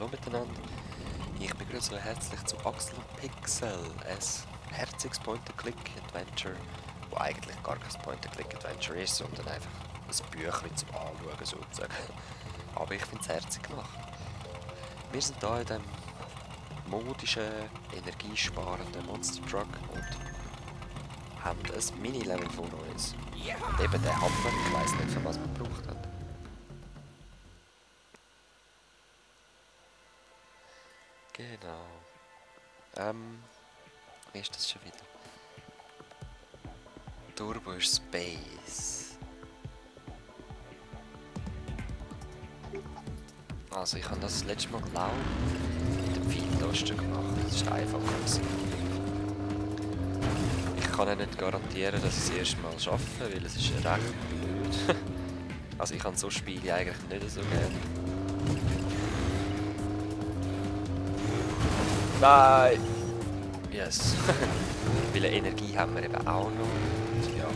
Hallo miteinander. Ich begrüße euch herzlich zu Axel und Pixel, ein herziges Point-and-Click-Adventure, wo eigentlich gar kein Point-and-Click-Adventure ist, sondern einfach ein Büchlein zum Anschauen sozusagen. Aber ich finde es herzig gemacht. Wir sind hier in diesem modischen, energiesparenden Monster Truck und haben ein Mini-Level vor uns. Und eben der Hammer, ich weiss nicht, für was man gebraucht hat. Genau. Wie ist das schon wieder? Turbo Space. Also ich habe das letzte Mal glaube mit dem Pfeiltasten gemacht. Das war einfacher gewesen. Ich kann ja nicht garantieren, dass ich es erst mal schaffe, weil es ist recht blöd. Also ich habe so Spiele eigentlich nicht so gerne. Nein! Yes. Weil Energie haben wir eben auch noch. Und ja,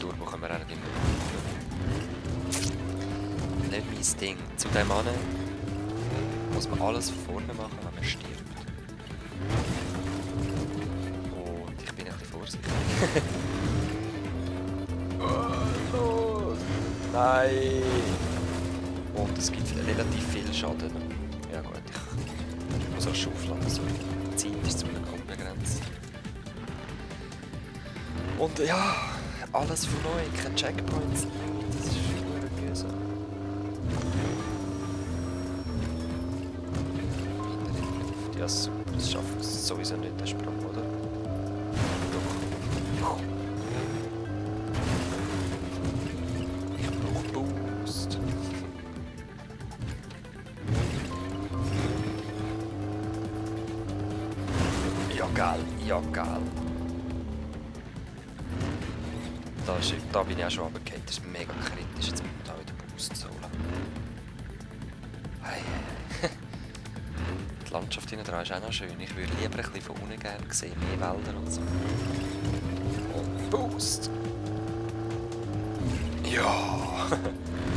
Turbo können wir auch nicht immer. Nicht mein Ding. Zu dem Mann muss man alles von vorne machen, wenn man stirbt. Und ich bin ein bisschen vorsichtig. Oh, los! Nein! Und es gibt relativ viel Schaden. Ja gut, ich muss auch schaufeln. Also die Zeit ist zum Glück unbegrenzt. Und ja, alles von neu, keine Checkpoints. Das ist schon mühsam. Ja super, das schafft es sowieso nicht, der Sprung, oder? Doch. Ich brauche Boost. Ja geil, ja geil. Da bin ich auch schon runtergefallen, das ist mega kritisch, jetzt muss man da wieder Boost zu holen. Hey. Die Landschaft hinten dran ist auch noch schön. Ich würde lieber ein bisschen von unten gerne sehen, mehr Wälder und so. Und Boost! Ja!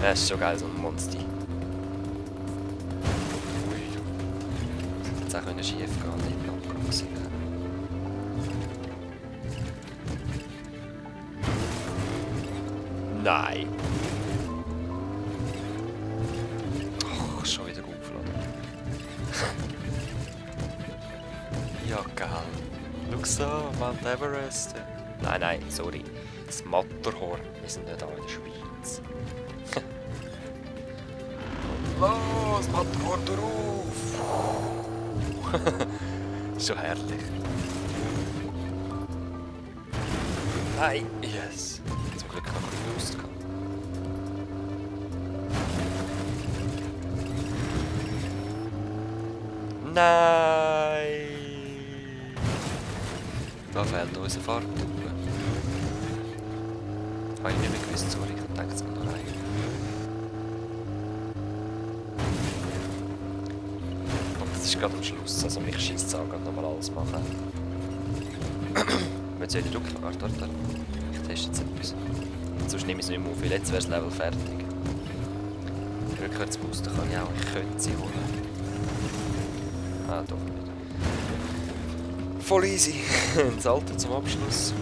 Das ist schon geil, so ein Monster. Ui. Das hätte jetzt auch schief gehen, nicht lang gewesen. Nein! Oh, schon wieder aufgeladen. Ja, geil. Schau so, Mount Everest. Nein, nein, sorry. Das Matterhorn. Wir sind nicht da in der Schweiz. Los, Matterhorn drauf! Schon herrlich. Nein, yes. Zum Glück noch ein bisschen Lust gehabt. Nein! Da fehlt unser Fahrtauge. Habe ich nicht mehr gewusst, sorry, ich denke es mir noch rein. Und das ist gerade am Schluss, also mich scheisst es auch gerade nochmal alles machen. Wenn soll ich drücken? Warte. Ich teste jetzt etwas. Sonst nehme ich es nicht mehr auf, weil jetzt wäre das Level fertig. Rückwärtsbooster kann ich auch, ich könnte sie holen. Ah, doch nicht. Voll easy. Ein Salto zum Abschluss.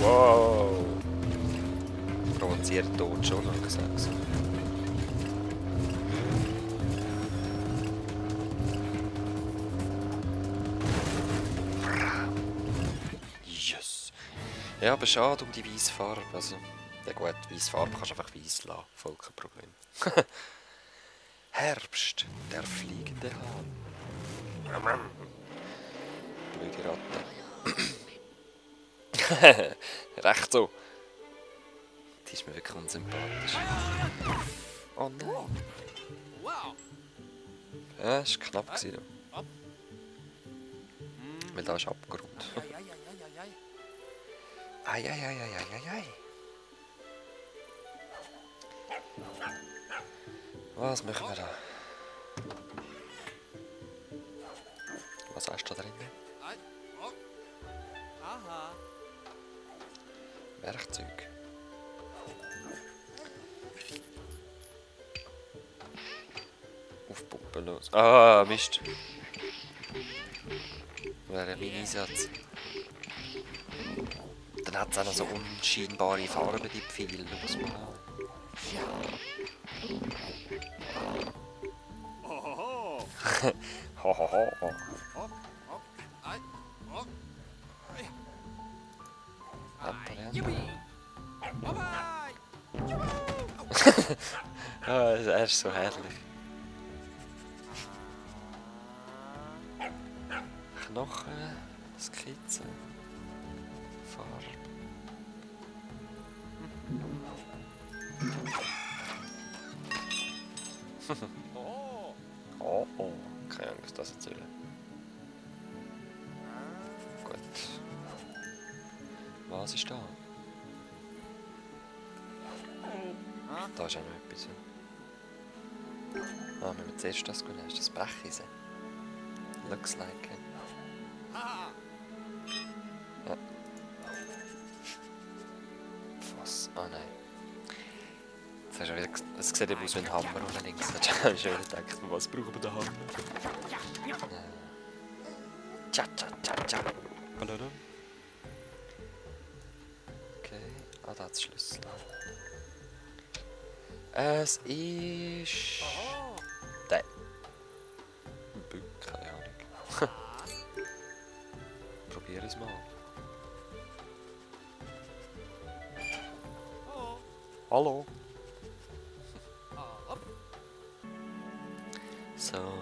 Wow. Provoziert tot schon, habe ich gesagt. Yes. Ja, aber schade um die weiße Farbe. Also, ja gut, weiße Farbe kannst du einfach weiss lassen. Voll kein Problem. Herbst, der fliegende Hahn. Blöde Ratte. Recht so. Die ist mir wirklich unsympathisch. Oh nein. Ja, das war knapp. Weil da ist Abgrund. Ei. Was machen wir da? Was hast du da drin? Werkzeug. los. Ah, Mist. Wäre mein Einsatz. Dann hat es auch noch so unscheinbare Farben, die Pfeile. Schau mal an. Hohoho. Ah, er ist so herrlich. Knochen, Skizze, Farbe. Oh, oh. Keine Ahnung, was das erzählen. Gut. Was ist da? Da ist auch noch etwas. Ah, wenn wir zuerst das gehen, ist das Brecheisen. Looks like it. Ja. Was? Ah nein. Jetzt hast du wieder, es sieht eben aus wie ein Hammer unten links. Jetzt hast du schon wieder gedacht, was brauchen wir den Hammer? Tja, tja, tja, tja. Okay, ah, da hat es Schlüssel. Es ist... Der. Ein Bück, keine Ahnung. Probier es mal. Hallo. So.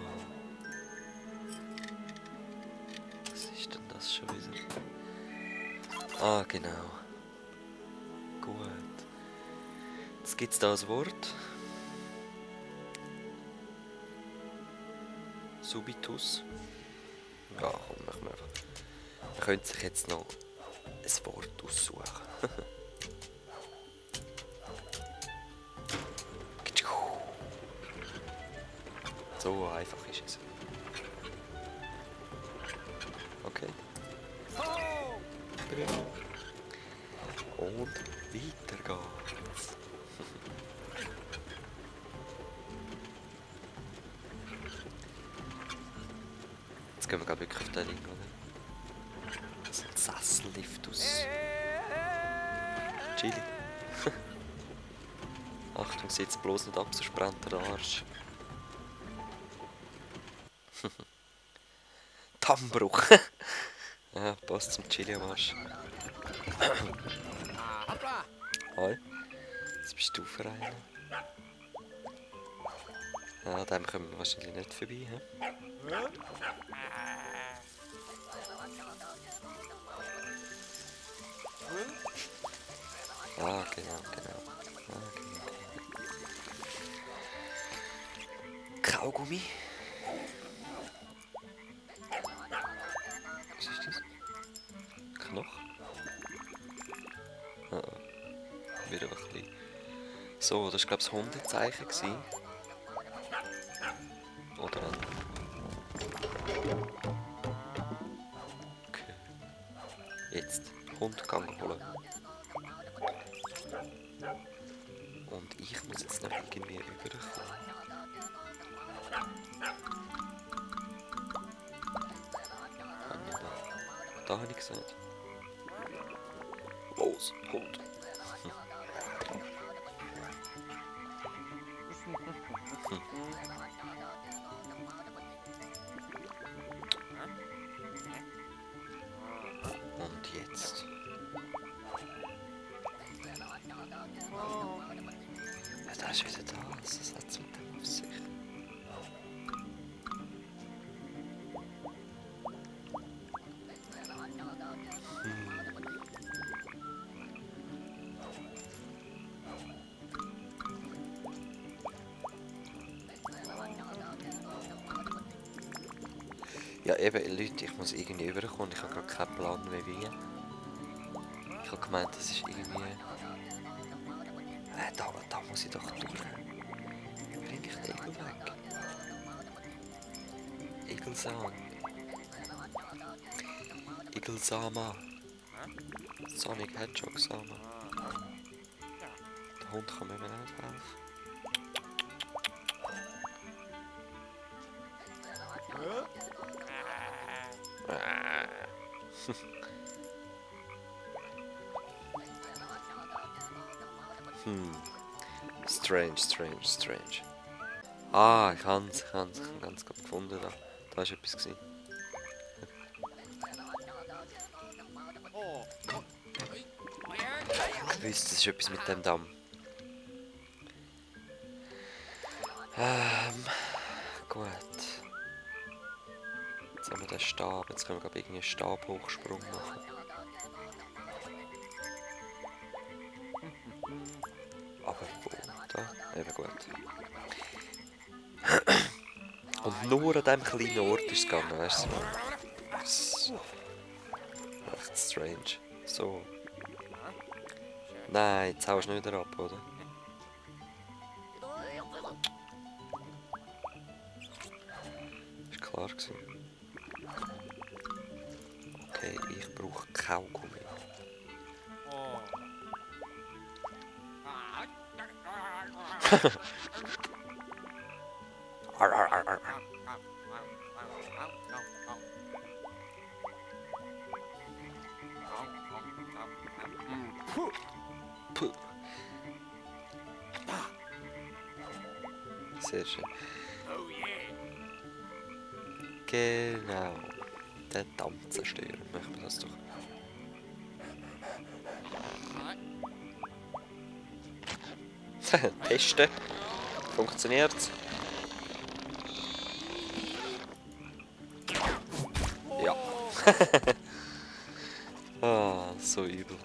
Was ist denn das schon wieder? Ah, genau. Gut. Jetzt gibt es da ein Wort. Subitus. Ja, komm, machen wir einfach. Man könnte sich jetzt noch ein Wort aussuchen. So einfach ist es. Okay. Und weiter geht's. Jetzt gehen wir gerade wirklich auf den Ding, oder? Das ist ein Sessellift aus Chili. Achtung, sitzt bloß nicht ab, sonst brennt der Arsch. Dammbruch. Ja, passt zum Chili am Arsch. Hi. Jetzt bist du für einen. Ja, dem kommen wir wahrscheinlich nicht vorbei. He? Ah, genau. Kaugummi. Was ist das? Knochen? Ah, wieder ein bisschen. So, das war glaube ich das Hundezeichen gewesen. Oder ein... Okay. Jetzt Hundgang holen. Und ich muss jetzt noch irgendwie rüberkommen. Da habe ich gesagt. Los, Hund. Und jetzt. Ja, da ist wieder das. Was hat es mit dem auf sich? Ja eben, Leute, ich muss irgendwie rüberkommen. Ich habe gerade keinen Plan mehr wie. Ich habe gemeint, das ist irgendwie... Da muss ich doch durch. Bring ich den Igel weg? Igelsam. Igelsama. Sonic Hedgehog Sama. Der Hund kann mir nicht helfen. Strange, strange, strange. Ah, ich hab's gerade gefunden. Da war etwas gewesen. Ich wusste, es ist etwas mit dem Damm. Gut. Jetzt haben wir den Stab. Jetzt können wir irgendwie einen Stabhochsprung machen. Aber wo? Da? Eben gut. Und nur an diesem kleinen Ort ist es gegangen, weißt du? So. Echt strange. So. Nein, jetzt haust du nicht wieder ab, oder? Ist klar gewesen. Okay, ich brauche Kaugummi. Arr, arr, arr, arr. Puh. Sehr schön. Genau. Den Damm zerstören. Machen wir das doch. Testen. Funktioniert's? Ja. Ah, so übel.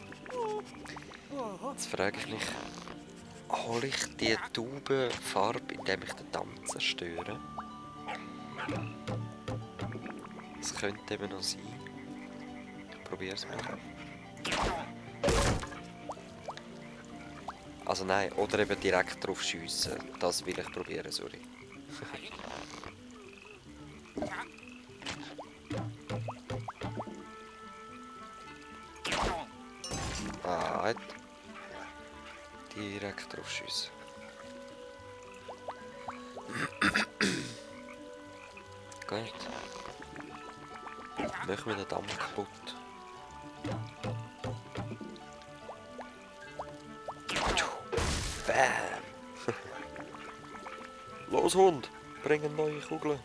Jetzt frage ich mich, hole ich die Taubenfarbe, indem ich den Damm zerstöre? Das könnte eben noch sein. Ich probiere es mal. Also nein, oder eben direkt drauf schiessen. Das will ich probieren, sorry. Ah, direkt drauf schiessen. Gut. Machen wir den Damm kaputt. Bam! Los Hund, bring eine neue Kugel.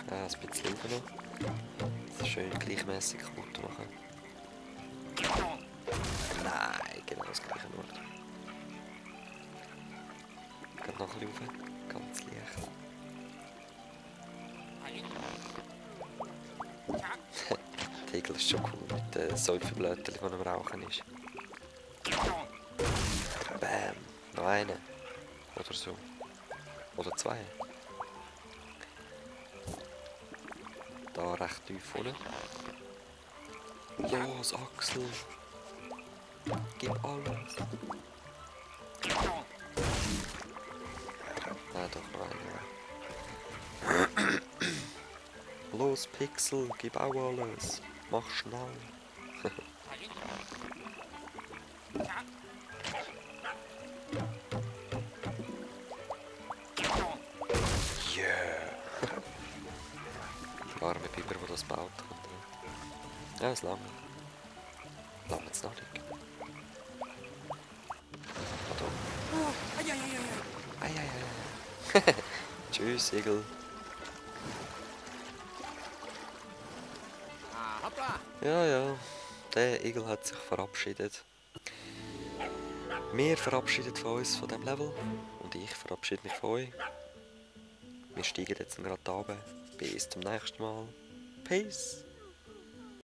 Ein bisschen rauf noch. Das schön gleichmäßig kaputt machen. Nein, genau das gleiche Ort. Geht noch ein bisschen rauf. Ganz leicht. Der Igel ist schon cool mit den Säufenblättchen, die am Rauchen ist. Bam! Noch eine. Oder so. Oder zwei. Da recht tief unten. Los, Axel! Gib alles! Nein, doch noch eine. Los, Pixel, gib auch alles! Mach schnell! Yeah! Die arme Biber, die das baut hat. Ja, es lange. Lange jetzt noch nicht. Eieiei. Tschüss, Igel. Ja, ja. Der Igel hat sich verabschiedet. Wir verabschieden von uns von diesem Level. Und ich verabschiede mich von euch. Wir steigen jetzt gerade runter. Bis zum nächsten Mal. Peace.